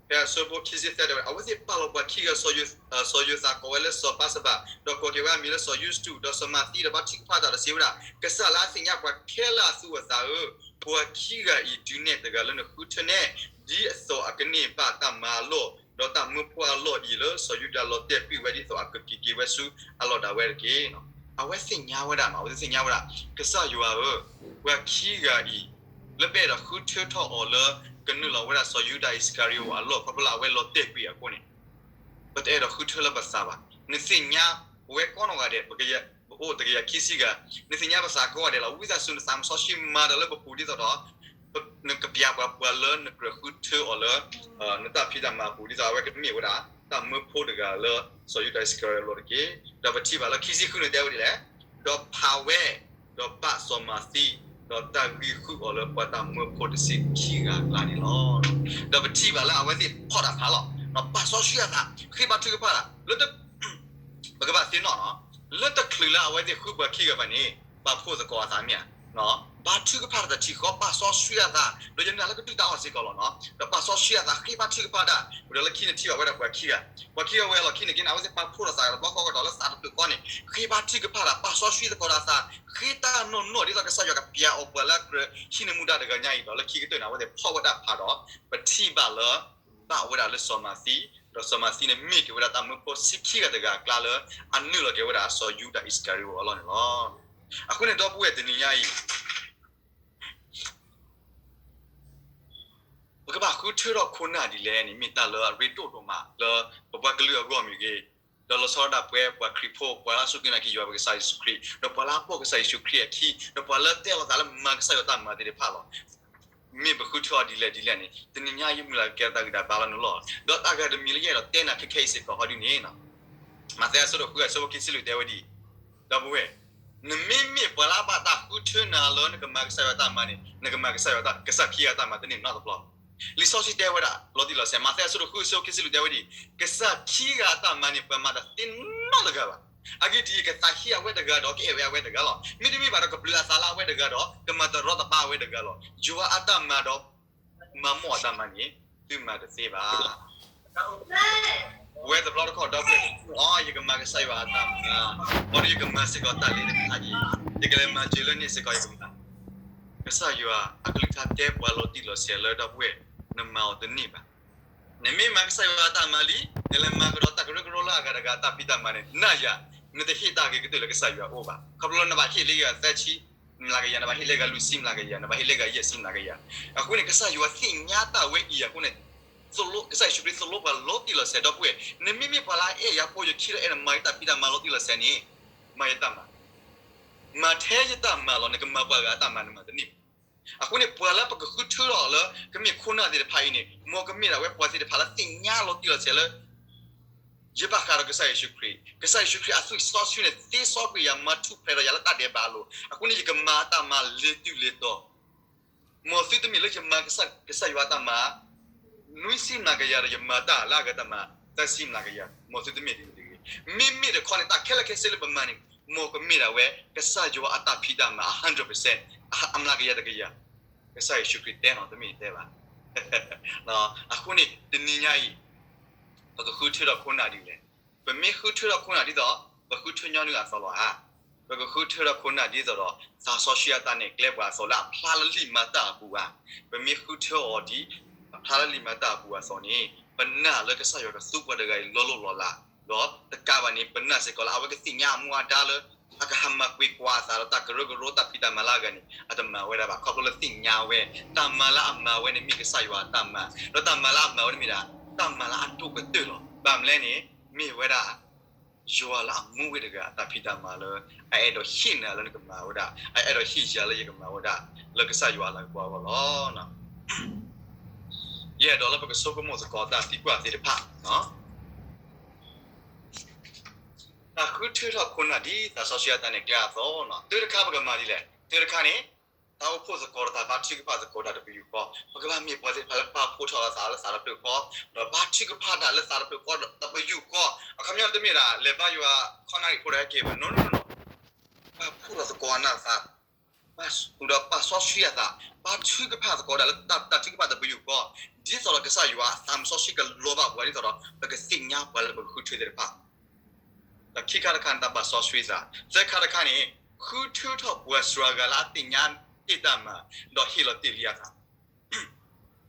ဖဲအဆၢဖိခံဆံသၢတဲဝဲ အဝဲသ့ၣ်ပာ်လီၤပှၤခံဂၤ စီၤယိၤသးကိးဝဲလၢစီၤဘါစဘၤ, ဒီးကိးက့ၤဝဲအမံၤလၢစီၤယူစတူး, ဒီးစီၤမၤသံ ဒီးဘါထုကဖၣ်တၢ်ဒီးစံးဝဲဒၣ်, ကစၢ်လၢအသ့ၣ်ညါပှၤခဲလၢာ်အသူအသးဧၢ, ပှၤခံဂၤအံၤဒုးနဲၣ်တဂၤလၢနဃုထၢန့ၣ်, ဒ်အသိးအကန့ၢ်ဘၣ်တၢ်မၤအလီၢ်, ဒီးတၢ်မၢဖိအလီၢ်အံၤလၢစီၤယူဒၤလီၤတဲာ်ကွံာ်ဝဲဒ်သိးအကက့ၤက့ၤဝဲဆူအလီၢ်ဒၣ်ဝဲတက့ၢ်. အဝဲသ့ၣ်ညါဝဲဒၣ်မး, အဝဲသ့ၣ်ညါဝဲဒၣ်, ကစၢ်ယွၤဧၢ, ပှၤခံဂၤအံၤ လၢပအဲၣ်ဒိးဃုထၢထီၣ်အီၤလၢ ကနုာ်လီၤဝဲဒၣ်စီၤယူဒၤအံၣ်စကၤရံအိၣ်အလီၢ် ခီဖျိလၢအဝဲလီၤတဲာ်ကွံာ်အဃိန့ၣ် ပတအဲၣ်ဒိးဃုထၢလၢပသးဘၣ်. နသ့ၣ်ညါ ပဝဲကိးနီၢ်ဂၤဒဲး ပအိၣ်တကယၤခံဆံဂၤ, နသ့ၣ်ညါပသးကိးဂၤဒဲးလီၤ. ဝံသးစူၤနသးမစီဆှံမၤတၢ်လၢပပူၤဒ်သိးဒီး နကပျၢ်ပှၤ ပှၤလၢနကြၢးဃုထၢအီၤလၢ နတၢ်ဖံးတၢ်မၤအပူၤ ဒ်သိးအဝဲကမ့ၢ်ဝဲဒၣ် တၢ်မၢဖိတဂၤလၢ စီၤယူဒၤအံၣ်စကၤရံအိၣ်အလီၢ်တက့ၢ်. ဒီးပထံၣ်ဘၣ်လၢ ခံဆံဃုန့ၣ်တဲဝဲဒ်လဲၣ်, ဒီးဖးဝဲ, ဒီးဘၣ်စီၤမၤသံ, ဒီးတၢ်ဂံၢ်ဃုာ်အီၤလၢပှၤတၢ်မၢဖိတဆံခံဂၤအကျါန့ၣ်လီၤ. ဒီးပထံၣ်ဘၣ်လၢအဝဲသ့ၣ်ဖီၣ်တၢ်ဖးလီၤ. ပာ်စီဆှံအသး, ဃ့ဘါထုကဖၣ်တၢ်, လၢ ပကဘၣ်သ့ၣ်နီၣ်နီၤ, လၢတချုးလၢအဝဲသ့ၣ်ဃုပှၤခံဂၤဘၣ်န့ၣ် ပာ်ဖှိၣ်သကိးအသးမ့ၢ်ဧါ. ဘါထုကဖၣ်တၢ်တထံၣ်ဃီ ပာ်စီဆှံအသး, ဒီးယနာ်လၢကဒုၣ်တၢ်အီၣ်စ့ၢ်ကီးလီၤနီၤ, ဒီးပာ်စီဆှံအသး ဃ့ဘါထုကဖၣ်တၢ်, ဒီးလၢခံန့ၣ်ထံၣ်ဘၣ်ဝဲဒၣ်ပှၤခံဂၤ, ပှၤခံဂၤဝဲအလီၢ်ခံန့ၣ်က့န့ၣ် အဝဲသ့ၣ်ပာ်ဖှိၣ်ထီၣ်သးဒီးတဘျီဃီကဒီးလၢသးတဖျၢၣ်ဃီန့ၣ် ဃ့ဘါထုကဖၣ်တၢ် ပာ်စီဆှံသကိးတၢ်သး, ဃ့တၢ်နီၢ်နီၢ်ဒ်သိးကစၢ်ယွၤကပျၢ်အီၤပှၤလၢအကြၢးဟံးန့ၢ်မူဒါတဂၤညါအံၤဒီး လၢခံကတၢၢ်န့ၣ် အဝဲသ့ၣ်ဖီၣ်ဝဲဒၣ်ဖးဒီး ပထံၣ်ဘၣ်လၢ ဘၣ်ဝဲဒၣ်လၢစီၤမၤသံ, ဒီးစီၤမၤသံန့ၣ်မ့ၢ်က့ၤဝဲဒၣ်တၢ်မၢဖိဆံခံဂၤတဂၤအကျါလၢ အနုာ်လီၤက့ၤဝဲဒၣ်စီၤယူဒၤအံၣ်စကၤရံအိၣ်အလီၢ်န့ၣ်လီၤ. အဃိန့ၣ်ဒီပုၢ်ဝဲၢ်တနံၤညါအံၤ ပကဘၣ်ဃုထၢထီၣ်ခိၣ်နၢ်ဒ်လဲၣ်န့ၣ် မ့ၢ်တၢ်လၢအရ့ဒိၣ်ဒိၣ်မးလၢ ပပှၤကလုာ်အဂီၢ်မ့ၢ်ဂ့ၤ, ဒီးလီၤဆီဒၣ်တၢ်ပဝဲပှၤခရံာ်ဖိ ပှၤလၢအစူၢ်က့ၤနာ်က့ၤယွၤပကစၢ်ယ့ၣ်ၡူးခရံာ် ဒီးပှၤလၢအပိာ်ကစၢ်ယ့ၣ်ၡူးခရံာ်အခံ ဒီးပှၤလၢအတဲလီၤသးလၢမၤကစၢ်ယွၤတၢ်မၤသ့ၣ်တဖၣ်လီၤ. မ့ၢ်ပဃုထၢအီၤဒ်လဲၣ်ဒ်လဲၣ်န့ၣ် တနံၤညါအံၤမုၢ်လၢ်ကကဲထီၣ်တၢ်ဂံၢ်တၢ်ဘါလီၤနုာ်လီၤ. ဒီးတၢ်ဂၤတမံၤလၢယအဲၣ်ဒိးတဲနၤခဲခဲအံၤစ့ၢ်ကီးဟီဒ်န့ၣ် မးသဲအဆၢဒိၣ်ဃုအဆၢဖိခံဆံလွံၢ်တဲဝဲဒ်အံၤ, ဒီပုၢ်ဝဲၢ်, နမ့မ့ၢ်ပှၤလၢအဘၣ်တၢ်ဃုထၢနၤလၢနကမၤကစၢ်ယွၤတၢ်မၤန့ၣ် နကမၤကစၢ်ယွၤတၢ် ကစၢ်ခံဂၤတၢ်မၤတန့ၢ်နီတဘျီ. လံာ်စီဆှံတဲဝဲဒၣ်လီၤတံၢ်လီၤဆဲး မးသဲအဆၢဒိၣ်ဃုအဆၢဖိခံဆံလွံၢ်တဲဝဲဒ်အံၤ, ကစၢ်ခံဂၤအတၢ်မၤန့ၣ် ပှၤမၤတသ့နီတဂၤဘၣ်. အဂ့ၢ်ဒ်အံၤ, ကသးဟ့အဝဲတဂၤဒီး ကအဲၣ်ဝဲအဝဲတဂၤလီၤ. မ့တမ့ၢ်ဘၣ်ဒီး ကဘျုးအသးလၢအဝဲတဂၤဒီး ကမၤတရီတပါအဝဲတဂၤလီၤ. ယွၤအတၢ်မၤဒီး မၤမိၣ်အတၢ်မၤန့ၣ် သုမၤတသ့ဘၣ်. ဝဲတဘျီတခီၣ်ဒီပုၢ်ဝဲၢ် အီ ယကမၤကစၢ်ယွၤအတၢ်မၤ, ဘၣ်ဒီးယကမၤစ့ၢ်ကီးတၢ်လၢတခါအံၤ, ယကလဲၤမၤစၢၤလၢန့ၣ်စ့ၢ်ကီးယကမၤ ကစၢ်ယွၤအကလုၢ်ကထါတဲပှၤလီၤတံၢ်လီၤဆဲးလၢဒီပုၢ်ဝဲၢ် နမၤအီၤတန့ၢ်ဘၣ်. နမ့ၢ်မၤကစၢ်ယွၤအတၢ်မၤလံ, နလဲၤမၤကဒီးတၢ်ကရၢကရိလၢအဂၤတဂၤအတၢ်ဖံးတၢ်မၤန့ၣ် နၢ်ယၤ, နတဟ့ၣ်တၢ်ဂ့ၤကတၢၢ်လၢကစၢ်ယွၤအအိၣ်ဘၣ်. ခီဖျိလၢနဘၣ်ဟ့ၣ်လၢဂၤသၢဆံမျးကယၤ, နဘၣ်ဟ့ၣ်လၢဂၤလွံၢ်ဆံမျးကယၤ, နဘၣ်ဟ့ၣ်လၢဂၤယဲၢ်ဆံမျးကယၤ. အဃိန့ၣ် ကစၢ်ယွၤသ့ၣ်ညါတၢ်ဝဲအံၤအဃိန့ၣ် ကစၢ်ယ့ၣ်ၡူးခရံာ်သိၣ်လိပှၤလီၤတံၢ်လီၤဆဲးဒီပုၢ်ဝဲၢ်, နမ့မ့ၢ်ပှၤလၢအအဲၣ်ယၤပိာ်ယခံဒီး အဲၣ်ဒိးမၤယတၢ်ဖံးတၢ်မၤလီၤတံၢ်လီၤဆဲးန့ၣ်, မၤယတၢ်မၤ, မၤထဲယတၢ်မၤလီၤ. နကမၤပှၤဂၤအတၢ်မၤ နမၤတန့ၢ်ဘၣ်. အဃိန့ၣ် ပှၤလၢပကဃုထၢထီၣ်လၢ ကမ့ၢ်ခိၣ်နၢ်သ့ၣ်တဖၣ်အံၤန့ၣ် မ်ကမ့ၢ်ဒၣ်ဝဲပှၤသ့ၣ်တဖၣ်လၢသ့ၣ်ညါလီၤတံၢ်လီၤဆဲးလၢ ယဘၣ်ဃးဒီးကစၢ်ယ့ၣ်ၡူးခရံာ်, ကစၢ်ယ့ၣ်ၡူးခရံာ်အသွံၣ်စီဆှံန့ၣ် သ့စီကွံာ်ယၤ မၤထူၣ်ဖျဲးဒီးယၤလၢတၢ်ဒဲးဘးအလိၤ, အဃိန့ၣ် ယကမၤအတၢ်မၤလၢတုၤလၢတီၤ. မ်သုတမ့ၢ်လၢယမၤကစၢ်ယွၤအတၢ်မၤ နွံဆံမျးကယၤဒီး ယမၤတၢ်လၢအဂၤတၢ်မၤ သၢဆံမျးကယၤ, မ်သုတမ့ၢ်ဒ်န့ၣ်တဂ့ၤ. မ့မ့ၢ်တခီန့ၣ် တၢ်ခဲလၢာ်ခဲဆ့လၢပမၤန့ၣ် မ်ကမ့ၢ်ဒၣ်ဝဲ ကစၢ်ယွၤအတၢ်ဖံးတၢ်မၤ အ hundred percent, အမျးကယၤတကယၤ, ကစၢ်ယ့ၣ်ၡူးခရံာ်တဲနီၤ, တမ့ၢ်တဲဘၣ်. အဃိန့ၣ် တနံၤညါအံၤ ပကဃုထၢထီၣ်ခိၣ်နၢ်ဒ်လဲၣ်. ပမ့ၢ်ဃုထၢထီၣ်ခိၣ်နၢ်ဒ်သိး ပဃုထၢညီနုၢ်အသိးလီၤဧါ. ပကဃုထၢထီၣ်ခိၣ်နၢ်ဒ်သိးဒီး သးစီဆှံအတၢ်နဲၣ်ကျဲပှၤအသိးလၢအဖျါလၢလံာ်မၤတၢ်အပူၤဧါ. ပမ့ၢ်ဃုထၢအီၤဒ် အဖျါလၢလံာ်မၤတၢ်အပူၤအသိးန့ၣ် ပနာ်လၢကစၢ်ယွၤကသူပှၤတဂၤအံၤလီၤလိၢ်လီၤလး, ဒီးတကးဘၣ်န့ၣ် ပနာ်စ့ၢ်ကီးလၢအဝဲကသ့ၣ်ညါအမူအဒါလၢ အကဟးမၤကွံာ်ကွၢ်အသးဒီးတၢ်ကရၢကရိတၢ်ဖံးတၢ်မၤလၢအဂၤန့ၣ် အတမၤဝဲဒၣ်ဘၣ်. ခီဖျိလၢသ့ၣ်ညါဝဲ တၢ်မၤလၢအမၤဝဲန့ၣ်မ့ၢ်ကစၢ်ယွၤအတၢ်မၤ, ဒီးတၢ်မၤလၢအမၤဝဲန့ၣ်မ့ၢ်ဒၣ် တၢ်မၤလၢအဒိၣ်ကတၢၢ်လီၤ. ဘၣ်မနုၤလဲၣ်န့ၣ် မ့ၢ်ဝဲဒၣ် ယွၤလၢအမူဝဲတဂၤအတၢ်ဖံးတၢ်မၤလၢ အအဲၣ်ဒိးဟ့ၣ်နၤလၢနကမၤဝဲဒၣ်, အအဲၣ်ဒိးဟ့ၣ်ယၤလၢယကမၤဝဲဒၣ် လၢကစၢ်ယွၤအလၤကပီၤအဂီၢ်လီၤ. ယအဲၣ်ဒိးလၢပကဆိကမိၣ်သကိးတၢ်သံကွၢ်သ့ၣ်တဖၣ် တၢ်ဃုထၢထီၣ်ခိၣ်နၢ်ဒ်သးစီဆှံအတၢ်နဲၣ်ကျဲအသိး, တၢ်တခါပကမၤဒ်လဲၣ်, တၢ်တခါန့ၣ် တၢ်အိၣ်ဖှိၣ်သကိးတၢ်ဘါထုကဖၣ်သကိးတၢ်တပယူာ်ဃီ, ပကဘၣ်မ့ၢ်ပှၤသ့ၣ်တဖၣ်လၢပာ်ဖှိၣ်ထီၣ်အသးလၢသးတဖျၢၣ်ဃီ, ဒီးဘါထုကဖၣ်တၢ်လၢသးတဖျၢၣ်ဃီ တပယူာ်ဃီ, အခီပညီတမ့ၢ်ဒၣ် လဲၤဘါယွၤခီနၣ်ရံၣ်ဖိဒီးဟဲက့ၤဘၣ်, no no no, ပာ်ဖှိၣ်ထီၣ်သကိးအနၢ်သး ဒီးပာ်စီဆှံအသး, ဘါထုကဖၣ်သကိးတၢ်လၢတၢ်ထုကဖၣ်တပယူာ်ဃီ, ဒ်သိးဒီးကစၢ်ယွၤအသးမစီဆှံကလီၤဘၣ်ပှၤဒ်သိးဒီး ပကသ့ၣ်ညါပှၤလၢပကဃုထၢသ့ၣ်တဖၣ်, ဒီးခံခါတခါန့ၣ် တၢ်ဘၣ်စီဆှံသး, သၢခါတခါန့ၣ် ဃုထၢထီၣ်ပှၤစှၤဂၤလၢအသ့ၣ်ညါတ့ၢ်တၢ်မၤ, ဒီးဟ့ၣ်လီၤတ့ၢ်လံအသး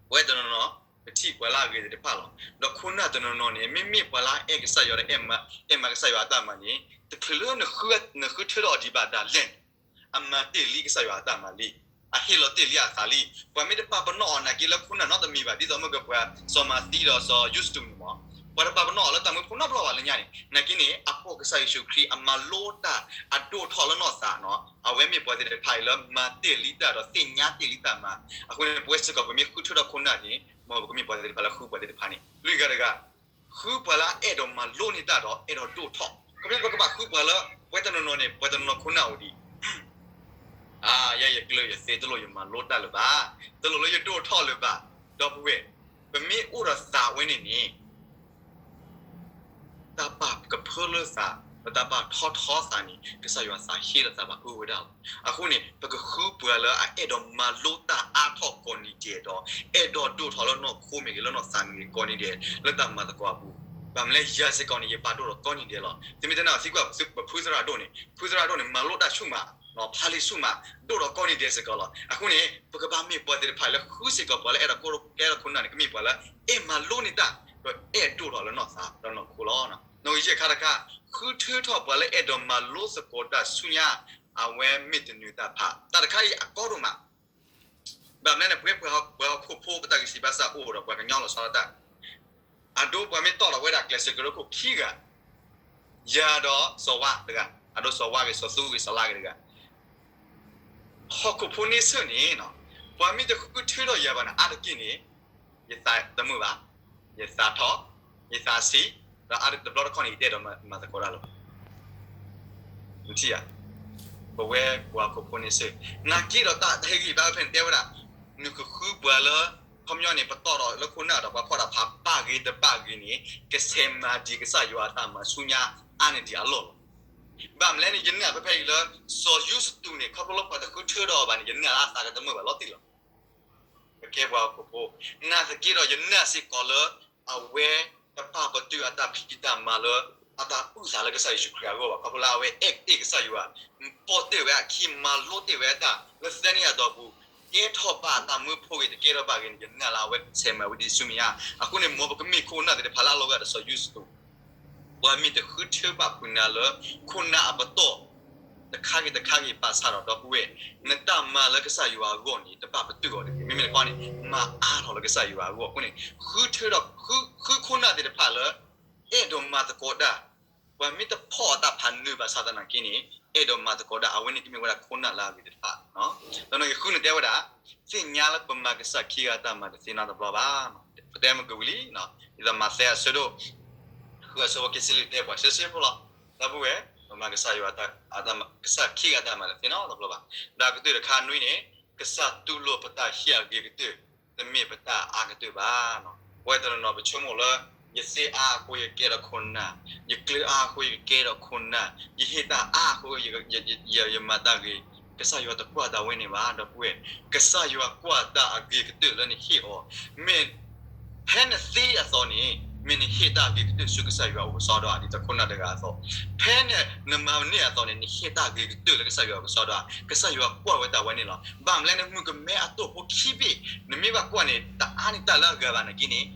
ပဝဲတနီၤနီၤ ပထံၣ်ပှၤလၢအဂ့ၤသ့ၣ်တဖၣ်လီၤ. ဒီးခိၣ်နၢ်တနီၤနီၤန့ၣ် မ့မ့ၢ်ပှၤလၢအအဲၣ်ကစၢ်ယွၤဒီး အဲၣ်မၤကစၢ်ယွၤအတၢ်မၤန့ၣ် တချုးလၢနဃုထၢထီၣ်အီၤဒံးဘၣ်ဒၣ်လဲာ်န့ၣ် အမၤတ့ၢ်လံကစၢ်ယွၤအတၢ်မၤလံ, အဟ့ၣ်လီၤတ့ၢ်လံအသးလံ. ပှၤမ့ၢ်တပာ်ပနီၣ်အီၤနာ်က့လၢခိၣ်နၢ်နီတမံၤဘၣ်, ဒ်သိးမ့ၢ်ကပှၤစီၤမၤသံဒီးစီၤယူစတူးန့ၣ်မ့ၢ် ပှၤတပာ်ပနီၣ်အီၤလၢတၢ်မၢဖိနီတဘျီဘၣ်လၢညါန့ၣ်, နာ်က့န့ၣ် အပိာ်ကစၢ်ယ့ၣ်ၡူးခရံာ် အမၤလိတၢ်အဒိၣ်ထီၣ်လၢနီၢ်သးနီၤ, အဝဲမ့ၢ်ပှၤသ့ၣ်တဖၣ်အံၤလၢမၤတ့ၢ်လံတၢ်ဒီးသ့ၣ်ညါတ့ၢ်လံတၢ်မၤ. အဃိန့ၣ် ပဝဲစ့ၢ်ကီးပမ့ၢ်ဃုထၢထီၣ်ခိၣ်နၢ်န့ၣ် မ်ပကမ့ၢ်ပှၤသ့ၣ်တဖၣ်လၢဃုပှၤသ့ၣ်တဖၣ်န့ၣ် လွံၢ်ဂၤတဂၤ ဃုပှၤလၢအအဲၣ်ဒိးမၤလိန့ၢ်တၢ်ဒီးအဲၣ်ဒိးဒိၣ်ထီၣ်. ခီဖျိလၢပကဘၣ်ဃုပှၤလၢ ပဝဲတနီၤနီၤန့ၣ် ပှၤတနီၤနီၤခိၣ်နၢ်အိၣ်ဒံး အါ ယဲယကျၢၤယသ့တလိၣ်ယမၤလိတၢ်လၢၤဘၣ်, တလိၣ်လၢယဒိၣ်ထီၣ်လၢၤဘၣ်. ဒီပုၢ်ဝဲၢ်, ပမ့ၢ်အိၣ်ဒီးသးဝဲန့ၣ်န့ၣ် တၢ်ပာ်ကဖၢလၢသး ပတၢ်ပာ်ထီထီသးန့ၣ် ကစၢ်ယွၤသးဟ့ဒီးသးဘၣ်အၢဝဲဒၣ်လီၤ. အဃိန့ၣ် ပကဃုပှၤလၢအအဲၣ်ဒိးမၤလိတၢ်အါထီၣ်ကိးနံၤဒဲးဒီး အဲၣ်ဒိးဒိၣ်ထီၣ်လၢနီၢ်ခိမ့ၢ်ဂ့ၤ လၢနီၢ်သးမ့ၢ်ဂ့ၤ ကိးနံၤဒဲး လၢတၢ်မၤသကိးအပူၤ. ဘၣ်မနုၤလဲၣ် ယၤစ့ၢ်ကီးန့ၣ် ယပာ်ဒိၣ်ထီၣ်ကိးနံၤဒဲးလီၤ. သုမ့ၢ်တဲနၤသံကွၢ် ပဖုသရၣ်ဒိၣ်န့ၣ် ဖုသရၣ်ဒိၣ်န့ၣ် မၤလိတၢ်ဆူၣ်မး, ဖးလံာ်ဆူၣ်မး ဒိၣ်ထီၣ်ကိးနံၤဒဲးစ့ၢ်ကီးလီၤ. အဃိန့ၣ် ပကဘၣ်မ့ၢ်ပှၤသ့ၣ်တဖၣ်လၢဃုစ့ၢ်ကီးပှၤလၢအဲၣ်ဒိးကဲထီၣ်ခိၣ်နၢ်န့ၣ် ကမ့ၢ်ပှၤလၢအဲၣ်မၤလိန့ၢ်တၢ် ဒီးအဲၣ်ဒိၣ်ထီၣ်လၢနီၢ်သးဒီးနီၢ်ခိလီၤ. နီၣ်ဂံၢ်ယဲၢ်ခါတခါ ဃုထၢထီၣ်ပှၤလၢအဲၣ်ဒိးမၤလိသကိးတၢ်ဆူညါ အဝဲမ့ၢ်တနၢၤတၢ်ဖး တၢ်တခါအံၤအကီဒိၣ်မး ဘၣ်မနုၤန့ၣ် ပဝဲပှၤဟီၣ်ခိၣ်ဖိ ပတၢ်ဂံၢ်စၢ်ဘါစၢ်အိၣ်ဒီးပှၤကညီလီၤဆီဒၣ်တၢ် အဒိပှၤမ့ၢ်တီၣ်လီၤဝဲဒၣ်ကျဲးစၢးကရၢခိၣ်ခံဂၤ, ယၤဒီးစီၤဝါတဂၤ, အဒိစီၤဝါဂ့ၤ စီၤသူဂ့ၤ စီၤလါဂ့ၤတဂၤ, ဟီၣ်ခိၣ်ဖိန့ဆၢၣ်န့ၣ် ပှၤမ့ၢ်တဃုထၢထီၣ်ယၤဘၣ်န့ၣ် အါတက့ၢ်န့ၣ် ယသးတမုာ်ဘၣ်, ယသးထီၣ်, ယသးဆံး, ဒီးအါတဘျီတခီၣ်န့ၣ် ယတအဲၣ်ဒိးမၤသကိးတၢ်လၢၤဘၣ် နထံၣ်ဧါ, ပဝဲပှၤဟီၣ်ခိၣ်ဖိန့ဆၢၣ်, နာ်က့ဒီးတၢ်ဟ့ၣ်ဂံၢ်ဘါဖဲန့ၣ်တဲဝဲဒၣ်, နကဃုပှၤလၢ ခီပညီန့ၣ် ပတီၢ်ဒီးလၢခိၣ်နၢ်ဒီးပှၤဖီၣ်တၢ်ဖးဘၣ်ဂ့ၤတဘၣ်ဂ့ၤန့ၣ် ကဆဲးမၤဒံးကစၢ်ယွၤအတၢ်မၤဆူညါအါန့ၢ်ဒံးအလီၢ်လီၤ. ဘၣ်မနုၤလဲၣ်န့ၣ် ယနာ်ဖဲဖဲအံၤလၢ စီၤယူစတူးန့ၣ် ခီဖျိလၢပှၤတဃုထၢဒီးအီၤဘၣ်န့ၣ် ယနာ်လၢအသးကတမုာ်ဘၣ်လီၤတံၢ်လီၤ. ပကဲပှၤဟီၣ်ခိၣ်ဖိ, နာ်သက့ဒီးယနာ်စ့ၢ်ကီးလၢ အဝဲတပာ်ပတုာ်အတၢ်ဖံးတၢ်မၤလၢ အတၢ်အုၣ်သးလၢကစၢ်ယ့ၣ်ၡူးခရံာ်အဂီၢ်ဘၣ်. ခီဖျိလၢအဝဲအဲၣ်တ့ၢ်ကစၢ်ယွၤ, ပိာ်တ့ၢ်ဝဲအခံ မၤလိတ့ၢ်ဝဲအတၢ်လၢသၢနံၣ်အတီၢ်ပူၤ, ကဲထီၣ်ဘၣ်အတၢ်မၢဖိဂ့ၤ တကဲထီၣ်ဘၣ်ဂ့ၤန့ၣ် ယနာ်လၢအဝဲဆဲးမၤဝဲဒ်ဆူမဲာ်ညါ. အဃိန့ၣ် မ်ပကမ့ၢ်ခိၣ်နၢ်သ့ၣ်တဖၣ်လၢအလီၤဂာ်ဒီးစီၤယူစတူး ပှၤမ့ၢ်တဃုထၢဘၣ်ဖုးနၤလၢ ခိၣ်နၢ်အပတီၢ် တခါဂ့ၤတခါဂ့ၤဘၣ်ဆၣ်ဒီး ဒီပုၢ်ဝဲၢ်, နတၢ်မၤလၢကစၢ်ယွၤအဂီၢ်န့ၣ် တဘၣ်ပတုာ်အီၤတဂ့ၤ. မ့မ့ၢ်တခီန့ၣ် မၤအါထီၣ်လၢကစၢ်ယွၤအဂီၢ်အဃိန့ၣ် ဃုထၢဒီး ဃုခိၣ်နၢ်သ့ၣ်တဖၣ်လၢ အဲၣ်ဒိးမၤသကိးတၢ်, ပှၤမ့ၢ်တဖီၣ်အတၢ်ဖးနၢၤဘၣ်ဆၣ်သနာ်က့န့ၣ် အဲၣ်ဒိးမၤသကိးတၢ် အဝဲန့ၣ်ကမ့ၢ်ဝဲဒၣ်ခိၣ်နၢ်လၢအဂ့ၤသ့ၣ်တဖၣ်. ဒီးနီၢ်ဂံၢ်ဃုန့ၣ်တဲဝဲဒၣ်, သ့ၣ်ညါလၢပမၤကစၢ်ခံဂၤအတၢ်မၤတသ့နီတဘျီဘၣ်. ပတဲမ့ၢ်ကဝံၤလံ, ဒ်သိးမးသဲအဆၢဒိၣ် ဃုအဆၢဖိခံဆံလွံၢ်တဲပှၤရှဲရှဲဖိလီၤ. ဒီပုၢ်ဝဲၢ်, ပမၤကစၢ်ယွၤ ကစၢ်ခံဂၤအတၢ်မၤတသ့နီတဘျီဘၣ်. ဒီးအကတၢၢ်တခါနွံန့ၣ်, ကစၢ်တူၢ်လိာ်ပတၢ်ဟ့ၣ်အဂ့ၤကတၢၢ်, တမ့ၢ်ပတၢ်အါကတၢၢ်ဘၣ်. ပဝဲတနီၤနီၤပဆိကမိၣ်လၢ ယသ့အါအဃိယကဲထီၣ်ခိၣ်နၢ်, ယကျၢၤအါအဃိယကကဲထီၣ်ခိၣ်နၢ်, ယဟ့ၣ်တၢ်အါအဃိ ယမၤတၢ်ဂ့ၤ, ကစၢ်ယွၤတကွၢ်တၢ်ဝဲန့ၣ်ဘၣ် ဒီပုၢ်ဝဲၢ်. ကစၢ်ယွၤကွၢ်တၢ်အဂ့ၤကတၢၢ်လၢနဟ့ၣ်အီၤ, မ့ၢ် ဖဲနသ့အသိးန့ၣ် မ့ၢ်နဟ့ၣ်တၢ်အဂ့ၤကတၢၢ်ဆူကစၢ်ယွၤအအိၣ်ကစီဒီဧါ ဒ်သိးခိၣ်နၢ်တဂၤအသိး, ဖဲနမၤန့ၢ်အသိးန့ၣ် နဟ့ၣ်တၢ်အဂ့ၤကတၢၢ်လၢကစၢ်ယွၤအအိၣ်ကစီဒီဧါ, ကစၢ်ယွၤကွၢ်ဝဲတၢ်ဝဲန့ၣ်လီၤ. ဘၣ်မနုၤလဲၣ် နမုၣ်ကမဲအတီၢ်ဖိခံဘ့ၣ် နမ့ၢ်ဘၣ်ကွၢ်န့ၣ် တအါန့ၢ်တၢ်လၢအဂၤဘၣ်နာ်က့န့ၣ်,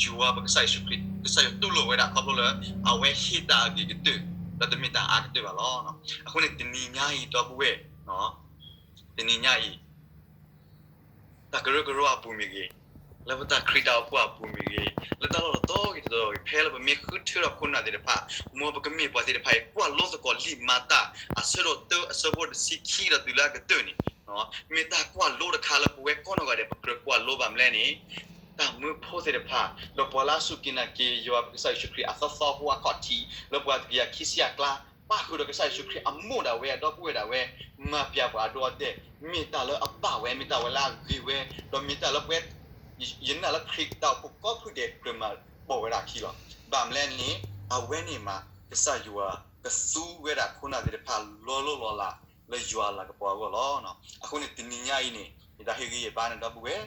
ယွၤပကစၢ်ယ့ၣ်ၡူးခရံာ် ကစၢ်ယွၤတူၢ်လိာ်ဝဲဒၣ်ခီဖျိလၢ အဝဲဟ့ၣ်တၢ်အဂ့ၤကတၢၢ်, ဒီးတမ့ၢ်တၢ်အါကတၢၢ်ဘၣ်လီၤ. အဃိန့ၣ် တနံၤညါအံၤ ဒီပုၢ်ဝဲၢ်, တနံၤညါအံၤ တၢ်ကရၢကရိအပူၤမ့ၢ်ဂ့ၤ, လၢပတၢ်ခရံာ်တၢ်အိၣ်ဖှိၣ်အပူၤမ့ၢ်ဂ့ၤ, လၢတၢ်လီၢ်တတီၤဂ့ၤတတီၤဂ့ၤ, ဖဲလၢပမ့ၢ်ဃုထၢထီၣ်ခိၣ်နၢ်သ့ၣ်တဖၣ်, မ်ပကမ့ၢ်ပှၤသ့ၣ်တဖၣ်အံၤ ကွၢ်လိသကိးလံာ်မၤတၢ် အဆၢဒိၣ်တၢ အဆၢဖိတဆံခံဒီးတုၤလၢအကတၢၢ်န့ၣ်, မ့ၢ်တၢ်ကွၢ်လိတခါလၢပဝဲကိးနီၢ်ဂၤဒဲး ပကြၢးကွၢ်လိဘၣ်မနုၤလဲၣ်န့ၣ်, တၢ်မၢဖိသ့ၣ်တဖၣ် ဒီးပှၤလၢအစူၢ်က့ၤနာ်က့ၤယွၤပကစၢ်ယ့ၣ်ၡူးခရံာ်အသီသီဖိအခီၣ်ထံး လၢပှၤတကယၤခံဆံအကျါ ပၣ်ဃုာ်ဒီးကစၢ်ယ့ၣ်ၡူးခရံာ်အမိၢ်ဒၣ်ဝဲ အဒီပုၢ်ဝဲၢ်ဒၣ်ဝဲ မၤပျၢ်ပှၤအဒိအတဲာ်, မ့ၢ်တၢ်လၢအဘၣ်ဝဲ, မ့ၢ်တၢ်ဝဲလၢအဂ့ၤဝဲ, ဒီးမ့ၢ်တၢ်လၢပဝဲ ယနာ်လၢခရံာ်တၢ်အိၣ်ဖှိၣ်ကိးဖုဒဲးကြၢးမၤပိာ်ဝဲဒၣ်အခံလီၤ. ဘၣ်မနုၤလဲၣ်န့ၣ်, အဝဲန့ၣ်မး ကစၢ်ယွၤကသူဝဲဒၣ်ခိၣ်နၢ်သ့ၣ်တဖၣ်လီၤလိၢ်လီၤလး လၢယွၤအလၤကပီၤအဂီၢ်လီၤ. အဃိန့ၣ် တနံၤညါအံၤန့ၣ် ယတၢ်ဟ့ၣ်ဂံၢ်ယဘါန့ၣ် ဒီပုၢ်ဝဲၢ်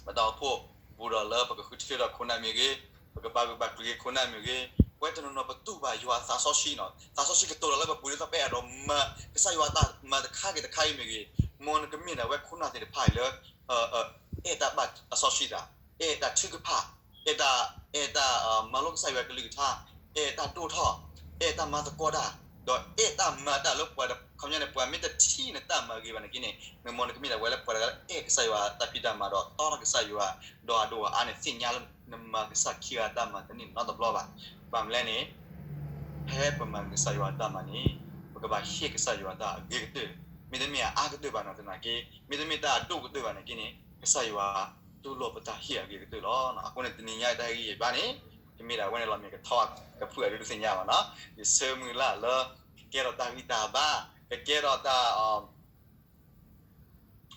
ပတၢ်အိၣ်ဖှိၣ် ဘူးဒီးလၢပကဃုထၢထီၣ်ခိၣ်နၢ်မ့ၢ်ဂ့ၤ, ပကဘၣ်ဂုာ်ဘၣ်ကျဲၤခိၣ်နၢ်မ့ၢ်ဂ့ၤ, ပဝဲတနီၤနီၤပတူၢ်ဘၣ်ယွၤအသးစီဆှံနီၤ, သးစီဆှံကတိၤတၢ်လၢပပူၤဒ်သိးပအဲၣ်ဒိးမၤ ကစၢ်ယွၤအတၢ်မၤတခါဂ့ၤတခါအံၤမ့ၢ်ဂ့ၤ, မ်နကမ့ၢ်ဒၣ်ဝဲခိၣ်နၢ်သ့ၣ်တဖၣ်အံၤလၢ အဲၣ်တၢ်ဘၣ်အစီဆှံသး အဲၣ်တၢ်ထုကဖၣ်, အဲၣ်တၢ်, အဲၣ်တၢ်မၤလိကစၢ်ယွၤကလုၢ်ကထါ, အဲၣ်တၢ်ဒိၣ်ထီၣ်, အဲၣ်တၢ်မၤသကိးတၢ်, ဒီးအဲၣ်တၢ်မၤတၢ်လၢပှၤတခီပညီန့ၣ် ပှၤမ့ၢ်တထံၣ်နတၢ်မၤဂ့ၤဘၣ်န့ၣ်က့န့ၣ် နမ့ၢ်နကမ့ၢ်ဒၣ်ဝဲလၢပှၤတဂၤလၢအဲၣ်ကစၢ်ယွၤတၢ်ဖံးတၢ်မၤဒီးတီထီၣ်ကစၢ်ယွၤ ဒီးအဒိၣ်အအါန့ၣ် သ့ၣ်ညါလၢနမၤကစၢ်ခံဂၤတၢ်မၤတန့ၢ်နီတဘျီဘၣ်. ဘၣ်မနုၤလဲၣ်န့ၣ် ဖဲပမၤကစၢ်ယွၤတၢ်မၤန့ၣ် ပကဘၣ်ဟ့ၣ်ကစၢ်ယွၤတၢ်အဂ့ၤကတၢၢ်, မ့တမ့ၢ်အအါကတၢၢ်ဘၣ်နီၤသနာ်က့, မ့တမ့ၢ်တၢ်အဒိၣ်ကတၢၢ်ဘၣ်န့ၣ်က့န့ၣ် ကစၢ်ယွၤတူၢ်လိာ်ပတၢ်ဟ့ၣ်အဂ့ၤကတၢၢ်လီၤ. အဃိန့ၣ် တနံၤညါအံၤတၢ်ဟ့ၣ်ဂံၢ်ဟ့ၣ်ဘါန့ၣ် ကမ့ၢ်ဒၣ်ဝဲန့ၣ်လီၤ မ့ၢ်ကထီကဖုၣ်အဒုးသ့ၣ်ညါဘၣ်နီၤ, ယဆၢမုၢ်လၢ်လၢ ကကဲထီၣ်တၢ်ဂံၢ်တၢ်ဘါ, ကကဲထီၣ်တၢ် အီ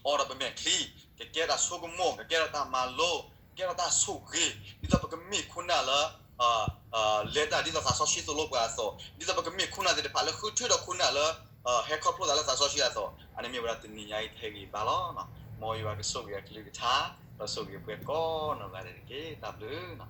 ဒီးပမဲာ်ချံ, ကကဲတၢ်ဆိကမိၣ်, ကကဲထီၣ်တၢ်မၤလိ, ကကဲထီၣ်တၢ်ဆိၣ်ဂ့ၤ, ဒ်သိးပကမ့ၢ်ခိၣ်နၢ်လၢ လဲၤတၢ်ဒ်သိးသးစီဆှံသိၣ်လိပှၤအသိး, ဒ်သိးပကမ့ၢ်ခိၣ်နၢ်သ့ၣ်တဖၣ်လၢဃုထၢဒီးခိၣ်နၢ်လၢ ဟဲခီဖျိသးလၢသးစီဆှံအသိး, အန့ၣ်မ့ၢ်ဝဲဒၣ်တနံၤညါအံၤတၢ်ဟ့ၣ်ဂံၢ်ဘါလီၤ. မ်ယွၤကဆိၣ်ဂ့ၤအကလုၢ်ကထါ, ဒီးဆိၣ်ဂ့ၤပှၤကိးနီၢ်ဂၤဒဲးတက့ၢ်. တၢ်ဘျုးနီၤ.